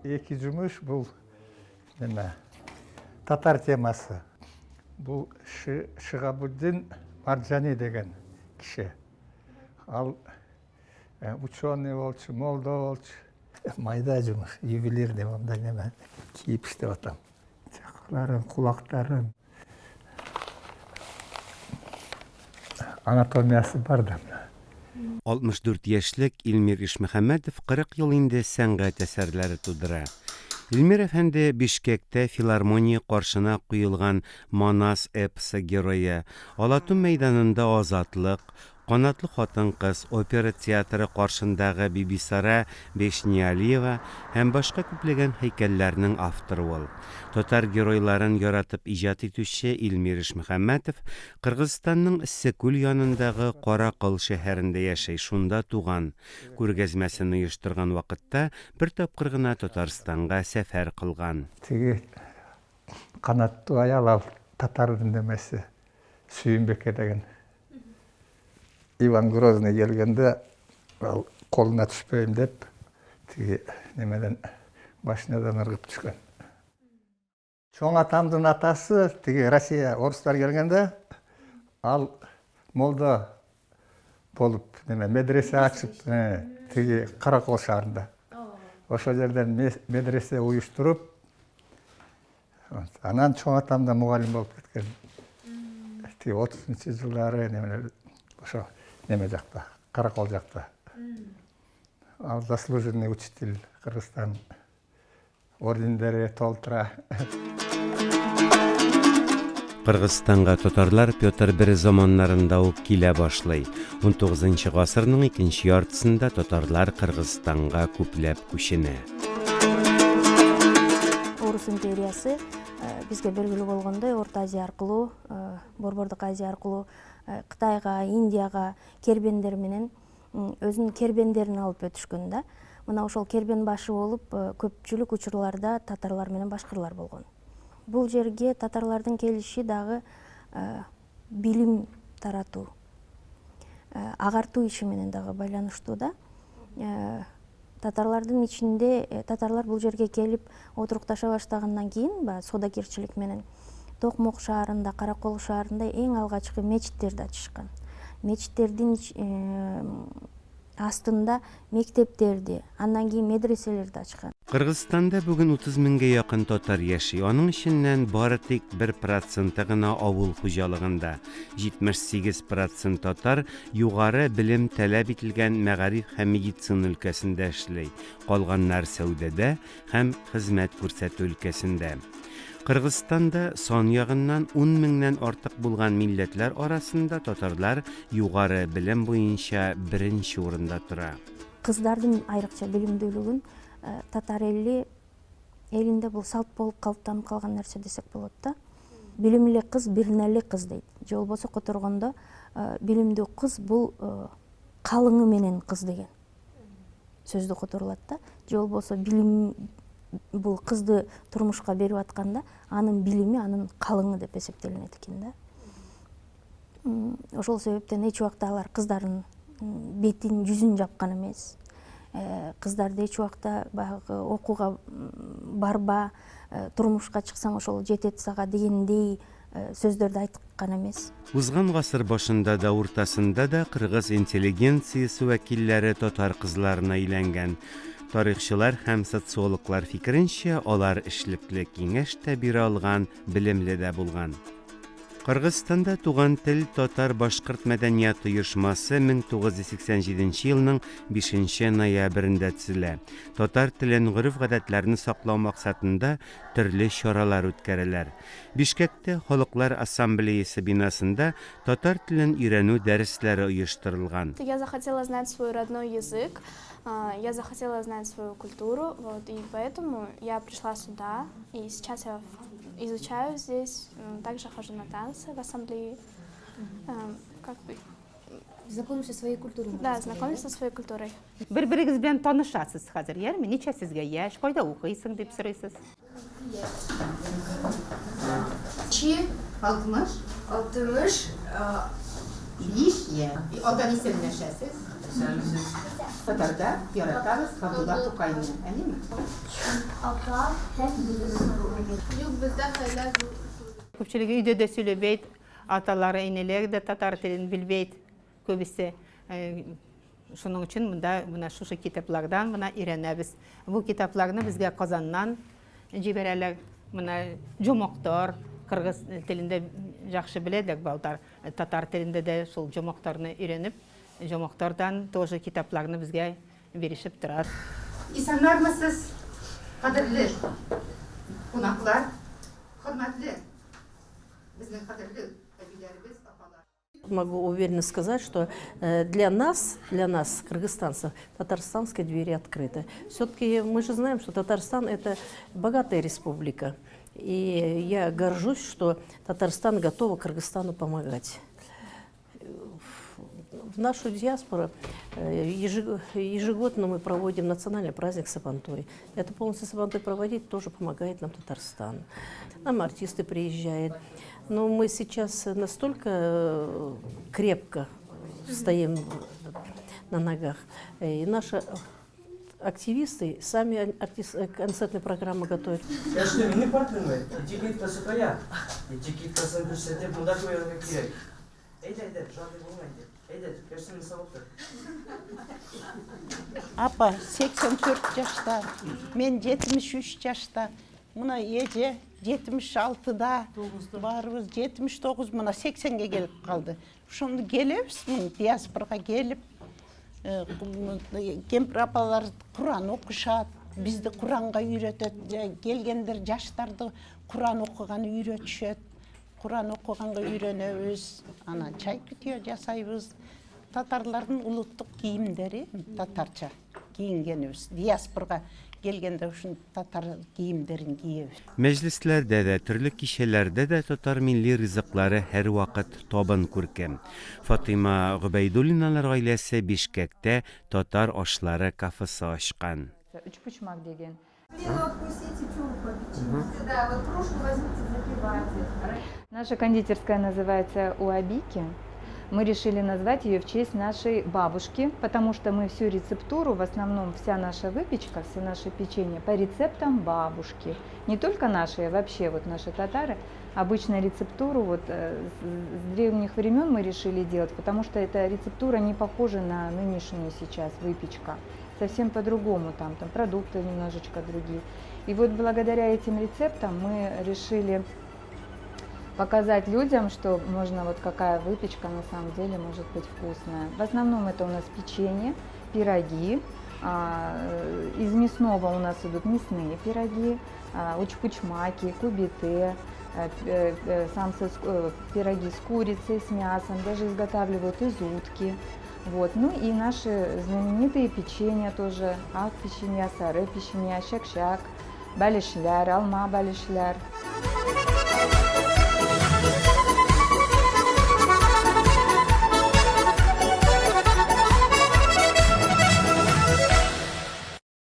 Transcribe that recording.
Эки жумуш бул неме, татар темасы. Бул Шигабутдин Марджани деген киши. Ал ученый болчу, молдо болчу. Майда жумуш, ювелирный мындай неме кийип иштеп атам. Жакаларын, кулактарын. Анатомиясы бар да. 64 яшьлек Илмир Ишмөхәммәтов 40 ел инде сәнгать әсәрләре тудыра. Илмир әфәнде Бишкәктә филармония каршына куелган Манас эпосы герое, Алату мәйданында Азатлык, Канатлы хатын-кыз опера театры каршындагы Бибисара Бешниалиева һәм башка күпләгән һәйкәлләрнең авторы ул. Татар геройларын яратып иҗат итүче Илмир Ишмөхәммәтов Кыргызстанның Иссекүл янындагы Каракол шәһәрендә яши, шунда туган. Күргәзмәсен оештырган вакытта бер тапкыр гына Татарстанга сәфәр кылган. Теге канатлы аял ал татардын немеси Сүйүнбике деген. Иван Грозный келгенде ал колуна түшпөйм деп тиги немеден башнядан ыргып түшкөн. Чоң атамдын атасы тиги Россия орустар келгенде ал молдо болуп неме медресе ачып тиги Каракол шаарында. Ошол жерден медресе уюштуруп, анан чоң атам да мугалим болуп кеткен. Тиги 30-жылдары неме ошо неме жакта, Каракол жакта. Ал заслуженный учитель Кыргызстан ордендери толтура. Кыргызстанга татарлар Петр I заманнарында ук килә башлый. 19 гасырның икенче яртысында татарлар Кыргызстанга күпләп күченә. Орус империясы бизге белгилүү болгондой Орто Азия аркылуу, Борбордук Азия аркылуу Кытайга, Индияга кербендер менен өзүнүн кербендерин алып өтүшкөн да. Мына ошол кербен башы болуп көпчүлүк учурларда татарлар менен башкырлар болгон. Бул жерге татарлардын келиши дагы билим таратуу, агартуу иши менен дагы байланыштуу да. Татарлардын ичинде татарлар бул жерге келип отурукташа баштагандан кийин баягы соодагерчилик менен Токмок шаарында, Каракол шаарында эң алгачкы мечиттерди ачышкан. Мечиттердин астында мектептерди, андан кийин медреселерди ачкан. Кыргызстанда бүген 30 меңгә якын татар яши, аның эченнән бары тик бер проценты гына авыл хуҗалыгында. 78 процент татар югары белем таләп ителгән мәгариф һәм медицина өлкәсендә эшли, калганнар сәүдәдә һәм хезмәт күрсәтү өлкәсендә. Кыргызстанда сан ягыннан ун меңнән артык булган милләтләр арасында татарлар югары белем буенча беренче урында тора. Кыздардын айрыкча билимдүүлүгүн татар эли элинде бул салт болуп калыптанып калган нерсе десек болот да. Билимли кыз бирнели кыз дейт. Же болбосо которгондо билимдүү кыз бул калыңы менен кыз деген сөздү которулат да. Же болбосо билим бул кызды турмушка берип атканда анын билими анын калыңы деп эсептелинет экен да. Ошол себептен эч убакта алар кыздардын бетин, жүзүн жапкан эмес. Кыздарды эч убакта баягы окууга барба, турмушка чыксаң ошол жетет сага дегендей сөздөрдү айткан эмес. Узган гасыр башында да, уртасында да кыргыз интеллигенциясе вәкилләре татар кызларына өйләнгән. Тарихчылар һәм социологлар фикеренчә, алар эшлекле киңәш тә бирә алган, белемле дә булган. Кыргызстанда Туган тел татар-башкорт мәдәният оешмасы 1987 елның 5 ноябрендә төзелә. Татар телен, гореф-гадәтләрне саклау максатында төрле чаралар үткәрәләр. Бишкәктә Халыклар ассамблеясе бинасында татар телен өйрәнү дәресләре оештырылган. Я захотела знать свой родной язык, я захотела знать свою культуру, вот, и поэтому я пришла сюда, и сейчас я изучаю здесь, также хожу на танцы в ассамблее, как бы. Знакомишься со своей культурой. Да, знакомлюсь со своей культурой. Бер-берегез белән танышасыз хәзер, ярме? Ничә сезгә яшь, кайда укыйсың дип сорыйсыз. Чи. Алтмыш. Алтымыш. Биш я. Алдан исәнләшәсез. Исәнмесез. Татарда яратабыз Габдулла Тукайны, әйеме? апа һәм мин. Юк, бездә хәйлә зур түгел. Күпчелеге өйдә дә сөйләбәйт, аталары, әниләре дә татар телен белбәйт күбесе. Шуның өчен монда менә шушы китаплардан гына өйрәнәбез. Бу китапларны безгә Казаннан җибәрәләр. Менә Җомоктор, кыргыз телендә яхшы беләләр балдар. Татар телендә дә шул җомоктарны өйрәнеп, җомоктордан тоже китапларны безгә бирешеп тора. Исәннәрмесез, кадерле кунаклар, хөрмәтле безнең кадерле әбиләребез, апалар. Могу уверенно сказать, что для нас, для нас, кыргызстанцев, татарстанские двери открыты. Все-таки мы же знаем, что Татарстан – это богатая республика. И я горжусь, что Татарстан готова Кыргызстану помогать. В нашу диаспору ежегодно мы проводим национальный праздник Сабантой. Это полностью Сабантой проводить тоже помогает нам Татарстан. Нам артисты приезжают. Но мы сейчас настолько крепко стоим на ногах. И наши активисты сами концертные программы готовят. Я что, минем партнермы? Этикеткасы кая? Этикеткасын күрсәтеп, монда куярга кирәк. Әйдә, әйдә, жадный булма инде. Әйдә, кәшсене салып тор. Апа 84 жашта, мен 73 жашта, мына эже 76да, баарыбыз 79, мына 80ге келип калды. Ошондо келебиз, мына диаспорага келип, кемпир апалар куран окушат, бизди куранга үйрөтөт, келгендер жаштарды куран окуганды үйрөтүшөт. Куран окуганга үйрөнөбүз, анан чай күтүө жасайбыз. Татарлардын улуттук кийимдери, татарча кийингенибиз. Диаспорага келгенде ушинтип татар кийимдерин кийебиз. Мәҗлесләрдә дә, төрле кичәләрдә дә татар милли ризыклары һәрвакыт табын күрке. Фатыйма Гобәйдуллиналар гаиләсе Бишкәктә татар ашлары кафесы ачкан. Өчпочмак дигән. Откусите чурпа. Да, вот кружку возьмите, запивайте. Наша кондитерская называется «У Абики». Мы решили назвать ее в честь нашей бабушки, потому что мы всю рецептуру, в основном вся наша выпечка, все наше печенье по рецептам бабушки. Не только наши, а вообще вот наши татары. Обычно рецептуру вот с древних времен мы решили делать, потому что эта рецептура не похожа на нынешнюю сейчас выпечка. Совсем по-другому там продукты немножечко другие. И вот благодаря этим рецептам мы решили показать людям, что можно вот какая выпечка на самом деле может быть вкусная. В основном это у нас печенье, пироги. Из мясного у нас идут мясные пироги, учпучмаки, кубите, самсы, пироги с курицей, с мясом, даже изготавливают из утки. Вот. Ну и наши знаменитые печенья тоже, ак печенье, сары печенье, чәк-чәк, бәлешләр, алма бәлешләр.